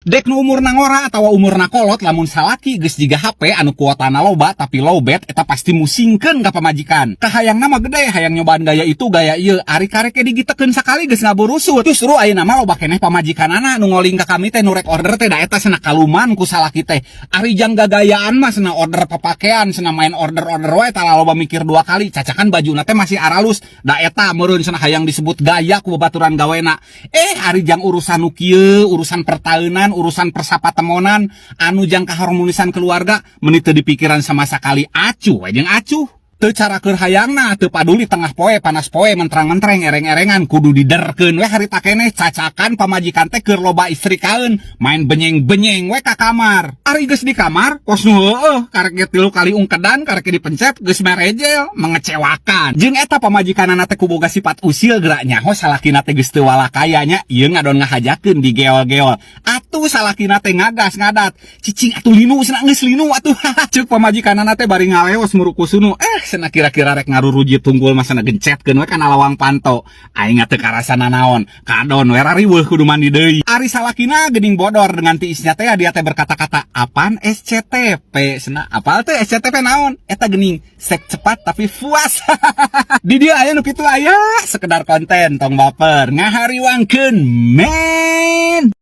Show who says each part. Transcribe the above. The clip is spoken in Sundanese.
Speaker 1: Dek nu umurna ngora atawa umurna kolot, lamun salaki geus jiga HP anu kuotana loba tapi lowbat, eta pasti musingkeun ka pamajikan. Kahayangna mah gede, hayang nyobaan gaya itu, gaya ieu, ari karek digitekeun sakali geus ngaburusut. Justru ayeuna mah loba keneh pamajikanana nu ngoling ka kami teh, nu rek order teh, da eta cenah kaluman ku salaki teh. Ari jang gagayaan mah cenah, order papakean cenah, main order-order wae, tara loba mikir dua kali, cacakan bajuna teh masih aralus. Da eta meureun cenah hayang disebut gaya ku babaturan gawena. Eh, ari jang urusan nu kieu, urusan pertaunan, urusan persapatemonan anu jang kaharmonisan keluarga, meuni teu dipikiran sama sakali, acuh we jeung acuh. Teu cara keur hayangna, teu paduli tengah poe, panas poe, mentrang-mentreng, ereng-erengan, kudu diderkeun we harita keneh, cacakan pamajikan teh keur loba istrikaeun, main benyeng-benyeng we ka kamar. Ari geus di kamar, kos nu heueuh, karek ge tilu kali ungkedan, karek ge dipencet, geus merejel, mengecewakan. Jeung eta pamajikanana teh kuboga sifat usil, gerak nyaho salakina teh geus teu walakaya nya, ieu ngadon ngahajakeun digeol-geol. Atuh salakina teh ngagas ngadat, "Cicing atuh, linu," cenah, "geus linu atuh." Ceuk pamajikanana teh bari ngaleos murukusunu, "Eh," cenah, "kira-kira rek ngarurujit tunggul mah," cenah, "gencetkeun we kana lawang panto. Aing teu karasa nanaon. Kadon we rariweuh kudu mandi deui." Ari salakina geuning bodor dengan tiisnya teh, dia teh berkata-kata, "Apaan SCTP?" cenah. Apal teh SCTP naon? Eta geuning sek cepat tapi puas. Di dieu aya nu kitu aya, sekedar konten, tong baper. Ngahariwangkeun, men.